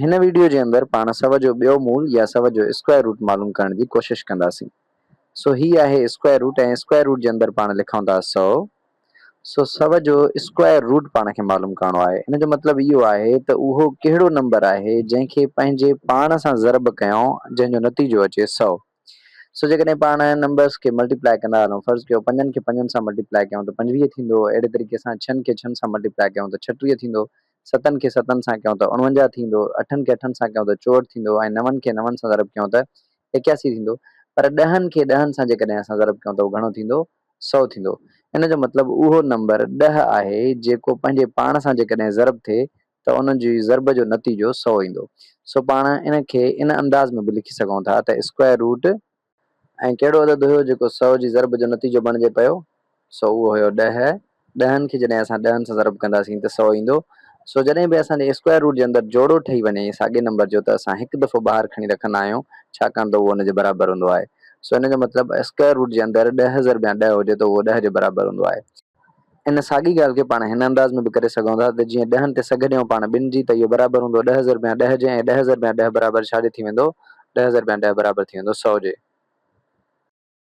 هن ويڊيو جي اندر پاڻ سو جو ٻيو مول يا سو جو اسڪوائر روٽ معلوم ڪرڻ جي ڪوشش ڪنداسين. سو هي آهي اسڪوائر روٽ ۽ اسڪوائر روٽ جي اندر پاڻ لکون ٿا سو. سو سو جو اسڪوائر روٽ پاڻ کي معلوم ڪرڻو آهي. ان جو مطلب اهو آهي ته اهو ڪهڙو نمبر آهي جنهن کي پنهنجي پاڻ سان ضرب ڪيون جنهن جو نتيجو اچي سو. سو جيڪڏهن پاڻ نمبرس کي ملٽيپلائي ڪندا هلون فرض ڪيو پنجن کي پنجن سان ملٽيپلائي ڪيون ته 25 ٿيندو اهڙي طريقي سان ڇهن کي ڇهن سان ملٽيپلائي ڪيون ته 36 ٿيندو ستن کي ستن سان ڪيون ته 49 ٿيندو اٺن کي اٺن سان ڪيون ته 64 ٿيندو ۽ نون کي نون سان ضرب ڪيون ته 81 ٿيندو پر ڏهن کي ڏهن سان جيڪڏهن اسان ضرب ڪيون ته اهو گهڻو ٿيندو 100 ٿيندو ان جو مطلب اهو نمبر ڏهه آهي جيڪو پنهنجي پاڻ سان جيڪڏهن ضرب ٿئي ته ان جي ضرب جو نتيجو سئو ايندو. سو پاڻ ان کي ان انداز ۾ به لکي سگهون ٿا ته اسڪوائر روٽ. ۽ ڪهڙو عدد هيو جيڪو سئو جي ضرب جو نتيجو بڻجي پيو؟ سو اهو هيو ڏهه. ڏهن کي جڏهن اسان ڏهن سان ضرب ڪنداسين ته سئو ايندو. سو جڏهن به اسان جي اسڪوائر روٽ جي اندر جوڙو ٺهي وڃي ساڳئي نمبر جو ته اسان هڪ دفعو ٻاهر کڻي رکندا آهيون ڇاڪاڻ ته اهو ان جي برابر هوندو آهي. سو ان جو مطلب اسڪوائر روٽ جي اندر ڏهه ضرب يا ڏهه هجي ته اهو ڏهه جي برابر هوندو آهي. ان ساڳي ڳالهه کي پاڻ هن انداز ۾ به ڪري سگهون ٿا ته جيئن ڏهن تي سگهه ڏيون پاڻ ٻن جي ته اهو برابر هوندو ڏهه ضرب يا ڏهه جي ۽ ڏهه ضرب يا ڏهه برابر ڇا جي ٿي ويندو؟ ڏهه ضرب يا ڏهه برابر ٿي ويندو سئو جي.